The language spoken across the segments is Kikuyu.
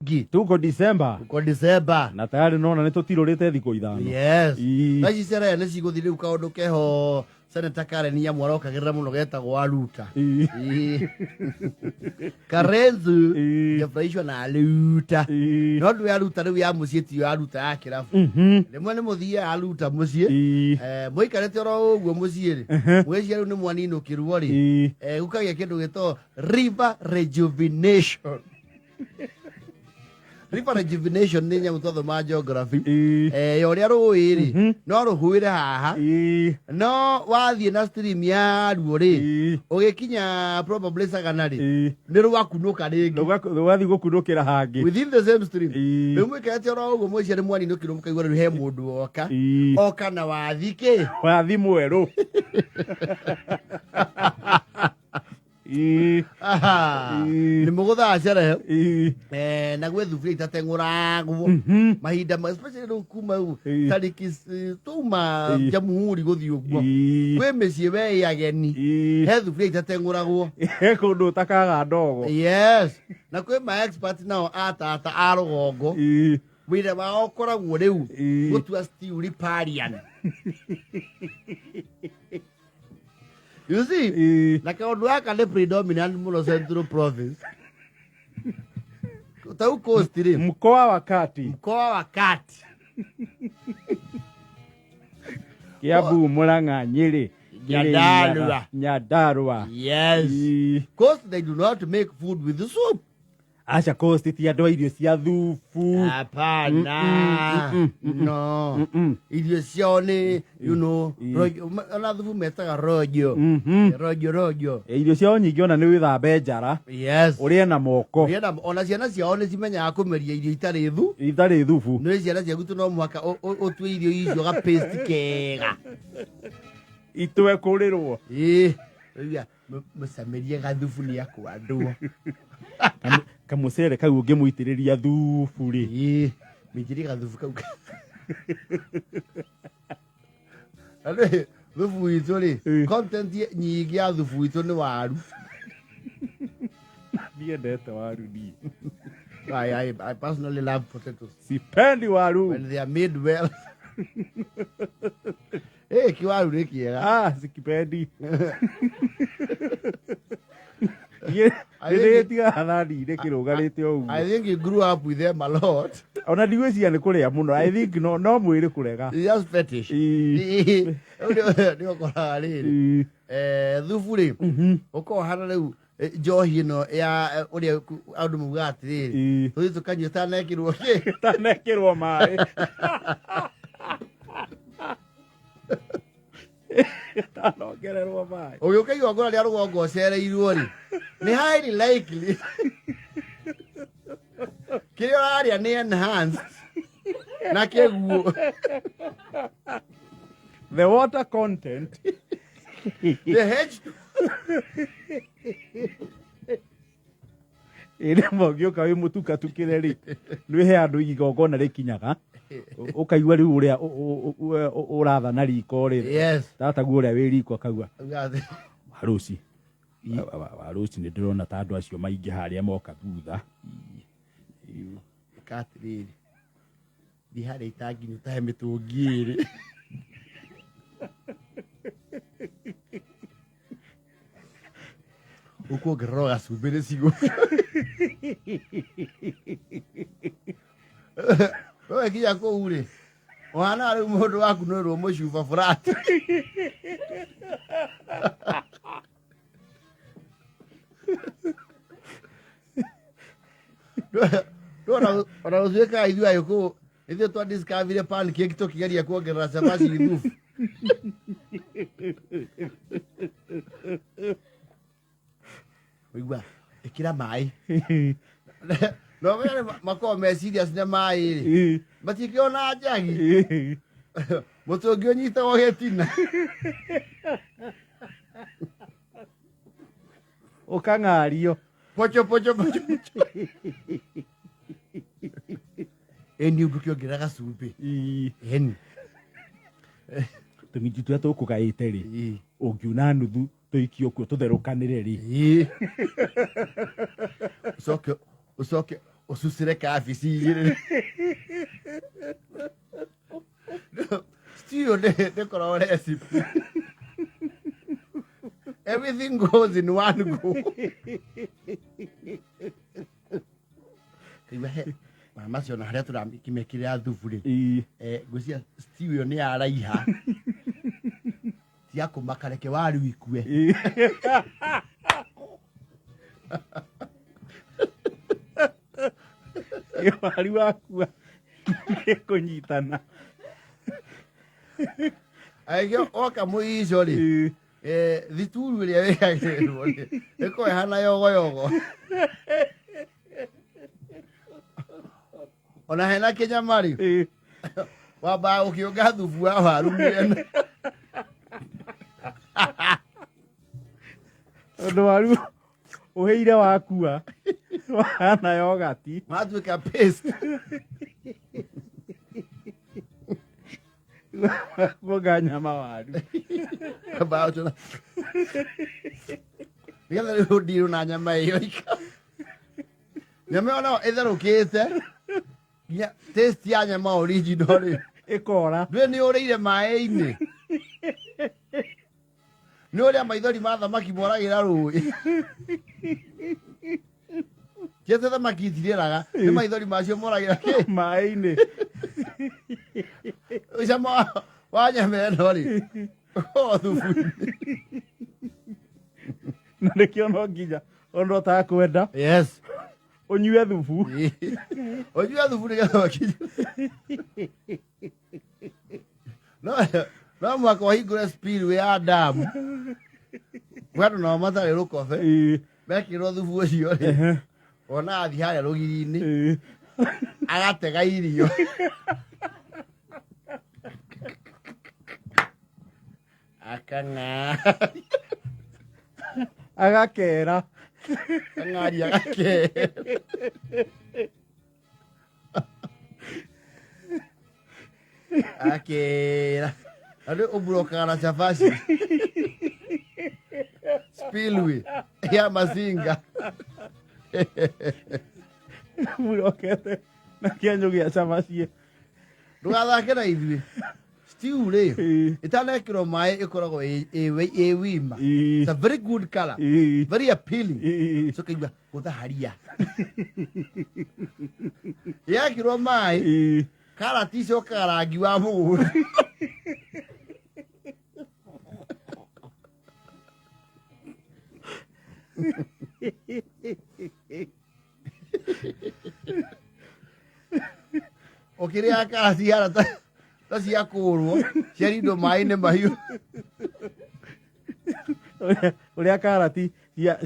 Tuko December. Tuko December. Na tayari nona nĩ tũtirũrĩte thikũ ithano. Yes. Ii. Thaa ici cerehe nĩ cigũthiĩ rĩu kaũndũ keho Senator Karen Nyamu arokagĩrĩra mũno getagwo Aluta. Ii. Ii. Karenzu Ii. hajafurahishwa na Aluta. Ii. No ndũ ya Aluta rĩu ya mũciĩ tiyo ya Aluta ya kĩrabu. Rĩmwe nĩ mũthiaga Aluta mũciĩ. Ii. Eh, mũikarĩte oro ũguo mũciĩ rĩ. Mwĩciria rĩu nĩ mwaninũkĩrwo rĩ. Ii. Eh, gũkagĩa kĩndũ gĩtagwo river rejuvenation. River rejuvenation nĩ nyamũ twathoma geography. Ii. Eh, ya ũrĩa rũĩ rĩ no rũhũĩre haha Ii. no wathiĩ na stream ya ruo rĩ Ii. ũgĩkinya probably Sagana rĩ Ii. nĩ rwakunũka rĩngĩ Rũgathiĩ gũkunũkĩra hangĩ. within the same stream Ii. rĩu mwĩkarĩte oro ũguo mwĩcia nĩ mwaninũkirwo mũkaigua rĩu he mũndũ woka Ii. oka na wathi kĩ Wathi mwerũ. Ii. Aha. Ii. nĩ mũgũthaa cerehe Ii. Eh, na gwĩ thuburia itateng'ũragwo mahinda ma especially rĩu kuma rĩu Ii. tarĩki tuma Ii. jamhuri gũthiĩ ũguo Ii. kwĩ mĩciĩ we ĩ ageni Ii. he thuburia itateng'ũragwo He kũndũ ũtakaga ndogo. yes na kwĩ ma expert nao a tata a rũgongo Ii. wĩra wao ũkoragwo rĩu Ii. gũtua stew riparian you see Ii. na kaũndũ gaka nĩ predominant mũno central province tau coast rĩ Mkoa wa Kati. mkoa wa kati Kiambu, Murang'a, Nyeri, Nyandarua. Kirinyaga, Nyandarua. yes Ii. coast they do not make food with the soup Aca Coast ti andũ a irio cia thubu. hapana no irio ciao nĩ you know rojo ona thubu metaga rojo rojo rojo E, Irio ciao nyingĩ ona nĩ wĩthambe njara yes ũrĩe na moko Ũrĩe na- ona ciana ciao nĩ cimenyaga kũmeria irio itarĩ thu itarĩ thubu. nĩ ciana ciaku tu no mũhaka ũtue irio icio ga paste kega Itwe kũrĩrwo. ĩĩ Ũiga, Mũcamĩrie gathubu nĩ akwandwo. Kamũcere kau ũngĩmũitĩrĩria thubu rĩ. Ĩĩ, mĩitĩrĩrie gathubu kau. Na rĩ, thubu witũ rĩ, content nyingĩ ya thubu witũ nĩ waru. Ndiendete waru niĩ. I personally love potatoes. Sipendi waru. When they are made well. Eh, kiwaru nĩ kĩega. Ah, sikipendi. I think- Nĩndĩgĩtigaga thani-inĩ kĩrũgarĩte o I ũguo. think you grew up with them a lot. Ona ndigwĩciria nĩ kũrĩa mũno. I think no mwĩrĩ kũrega. It's just fetish. Ii. Rĩu nĩ ũkoraga rĩrĩ. Ii. Eh, thubu rĩ, ũkohana rĩu njohi ĩno ya ũrĩa andũ maugaga atĩrĩrĩ, Ii. tũthiĩ tũkanyua ĩtanekĩrwo kĩ. Ĩtanekĩrwo maĩ. Ĩtanongererwo maĩ. Ũgĩũka igongona rĩa rũgongo ũcereirwo rĩ, nĩ highly likely kĩrĩa ũrarĩa nĩ enhanced na kĩguũ. The water content. The H Ĩrĩ ũngĩũka wĩ mũtukatukĩre rĩ, nĩ he andũ igongona rĩkinyaga ũkaigua rĩu ũrĩa ũrathana riko rĩ, Yes. tataguo ũrĩa wĩ riko akaigua Uga atĩ- waruci waruci nĩ ndĩrona ta andũ acio maingĩ harĩa moka thutha. Ĩka atĩrĩrĩ, thiĩ harĩa itangi-inĩ ũtahe mĩtũngi ĩrĩ. Ũkuongerera o gacumbĩ nĩ cigũ. We kinya kũu rĩ, ũhana rĩu mũndũ waku nĩrwo mũcuba flat. Ndona ona gũtuĩkaga ithuĩ Agĩkũyũ ithuĩ twa discover pancake tũkĩgeria kuongerera cabaci thubu. Ũigua ĩkĩra maĩ. No wene makoragwo me serious na maĩ rĩ, matikĩona njagi. Mũtũngi ũnyitagwo gĩtina. Ũkang'ario. Pocho pocho pocho. Ĩni ũngĩkĩongerera gacumbĩ. Ĩni. Tũminji tũrĩa tũkũgaĩte rĩ, ũngiuna nuthu tũikio kuo tũtherũkanĩre rĩ. Ũcoke ũcoke Ũcucĩre kabici igĩrĩ. Stew ndĩkoragwo recipe. Everything goes in one go. Kaigua he mara macio na harĩa tũramĩkĩrĩra thubu rĩ, ngwĩciria stew ĩyo nĩ yaraiha. Tiga kũmaka, reke waru ikue. Waru wakua kũnyitana. Agĩkĩo oka mũico rĩ, thituru ĩrĩa wĩkagĩrĩrwo rĩ ĩkorwo ĩhana yogoyogo ona hena kĩnyama rĩ, wambaga gũkĩũnga thubu wa waru mĩena. Tondũ waru ũhĩire wakua wahana yogati. Watuĩka paste. Kuonga nyama waru. Wambaga gũcũna nĩgetha rĩu ũndirũ na nyama ĩyo ika nyama ĩyo nayo ĩtherũkĩte nginya taste ya nyama original rĩ ĩkora. Ndũĩ nĩ ũrĩire maĩ-inĩ, nĩ ũrĩa maithori ma thamaki moragĩra rũĩ. Tiate thamaki itirĩraga, nĩ maithori macio moragĩra kĩ? Maĩ-inĩ. Cama wa nyama ĩno rĩ o thubu-inĩ. Na nĩkĩo no nginya ũndũ ũtakwenda ũnyue thubu. Ũnyue thubu nĩgetha makinye. No mwaka ũhingũre spillway ya damu kwĩ andũ nao matarĩ rũkobe, mekĩrwo thubu ũcio rĩ, ona athiĩ harĩa rũgiri-inĩ agatega irio. Akang'a Agakera. Akang'aria, agakera. Akera andũ ũmburokaga na cabaci spillway ya Masinga. Murokete na kĩenyũ gĩa cabaci. Ndũgathake na ithuĩ. Stew rĩ, ĩtanekĩrwo maĩ ĩkoragwo ĩ wima. It's a very good color, very appealing. So kaigua gũthaharia yakĩrwo maĩ, karati icokaga rangi wa mũgũnda. Ũkĩrĩa karati hara ta cia kũrwo ciarindwo maĩ-inĩ mahiũ. Ũrĩa karati cia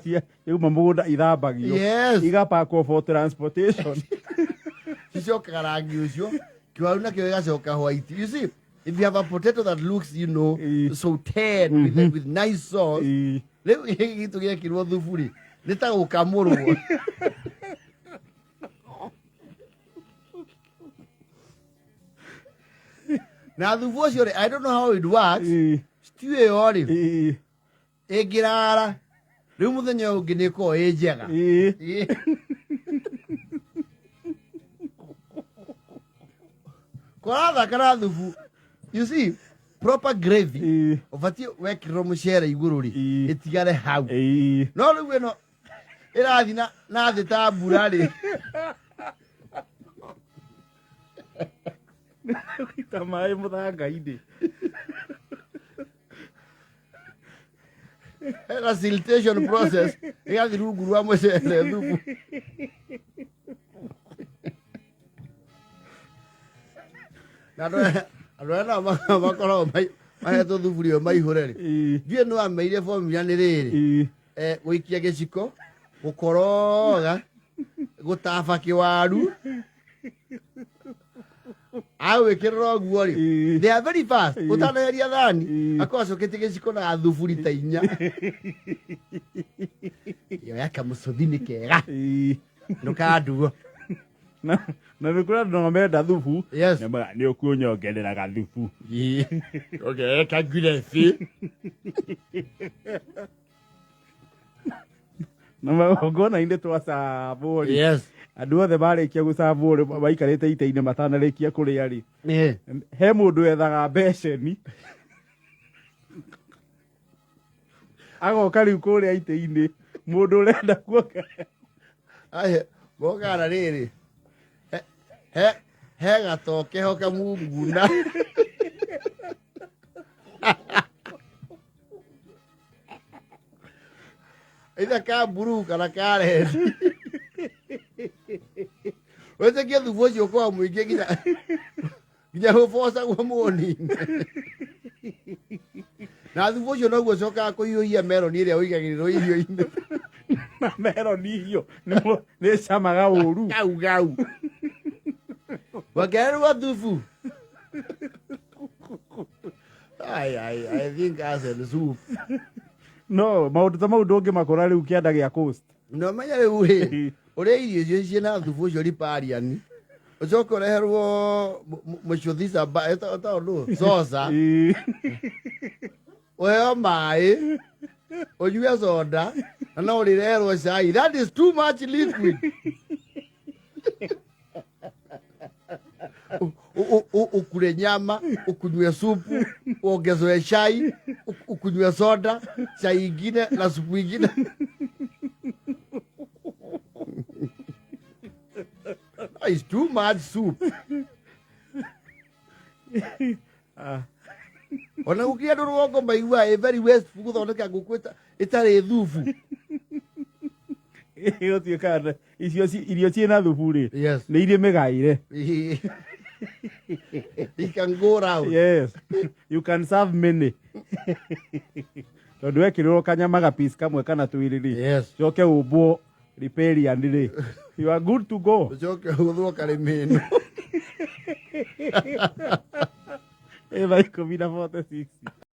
ciauma mũgũnda ithambagio, igapakwo for transportation. Cicokaga rangi ũcio, kĩwaru nakĩo gĩgacoka white. You see, if you have a potato that looks sauteed with nice sauce, rĩu gĩkĩ gitũ gĩekĩrwo thubu rĩ, nĩ ta gũkamũrwo. Na thubu ũcio rĩ, I don't know how it works. Stew ĩyo rĩ, ĩngĩrara rĩu mũthenya ũyũ ũngĩ nĩ ĩkoragwo ĩ njega. Kũrathaka na thubu. You see, proper gravy ũbatiĩ wekĩrwo mũcere igũrũ rĩ, ĩtigare hau. No rĩu ĩno ĩrathiĩ na thĩ ta mbura rĩ. Ta maĩ mũthanga-inĩ. Hena siltation process ĩgathiĩ rungu rwa mũcere thubu. Na andũ arĩa nao makoragwo mahetwo thuburia ĩyo maihũre rĩ, ndiũĩ nĩ wameire formula nĩ rĩrĩ: gũikia gĩciko, gũkoroga, gũtaba kĩwaru, agwĩkĩrĩra ũguo rĩ, they are very fast. Ũtanaheria thani, akorwo acoketie gĩciko na thuburi ta inya. Ĩyo ya kamũcũthi nĩ kega. Ndũkanduo. Na nĩ kũrĩ andũ nao menda thubu. Nĩ ũkunyongerera gathubu. Okay, kagiresi. Na magongona-inĩ twacabwo rĩ, Andũ othe marĩkia gũcabwo rĩ, maikarĩte itĩ-inĩ matanarĩkia kũrĩa rĩ, he mũndũ wethaga mbeceni agoka rĩu kũrĩa itĩ-inĩ, mũndũ ũrenda kuonga. Aye, mokaga na rĩrĩ, he gatoke ho kamunguna. Either ka blue kana ka red. Wetĩkie thubu ũcio ũkoragwo mũingĩ nginya ũbocagwo mũnini. Na thubu ũcio noguo ũcokaga kũhiũhia meroni ĩrĩa ũigagĩrĩrwo irio-inĩ. Na meroni icio nĩ camaga ũru. Gau gau. Wongererwo thubu. Ai, ai, I think as and soup. No maũndũ ta mau ndũngĩmakora rĩu kĩanda gĩa coast. No menya rĩu rĩ, ũrĩa irio icio ciĩna thubu ũcio riparian, ũcoke ũreherwo mũcũthi camba, ĩtagwo ndũ? Sosa. Ũheo maĩ, ũnyue soda, na no ũrĩreherwo cai. That is too much liquid. Ukule nyama, ukunywe supu, uongezewe chai, ukunywe soda, chai ingine na supu ingine. That is too much soup. Ona gũkĩrĩ andũ rũgongo maiguaga ĩ very wasteful gũthondeka ngũkũ ĩtarĩ thubu. Gũtuĩka icio irio ciĩna thubu rĩ, nĩ irĩ mĩgaĩre. You can go round. Yes, you can serve many, tondũ wekĩrĩrwo kanyama ga piece kamwe kana twĩrĩ rĩ, coke ũmbwo riparian rĩ, you are good to go. Ũcoke ũgũthwo karĩmĩno. Ĩ thaa 10 na 46.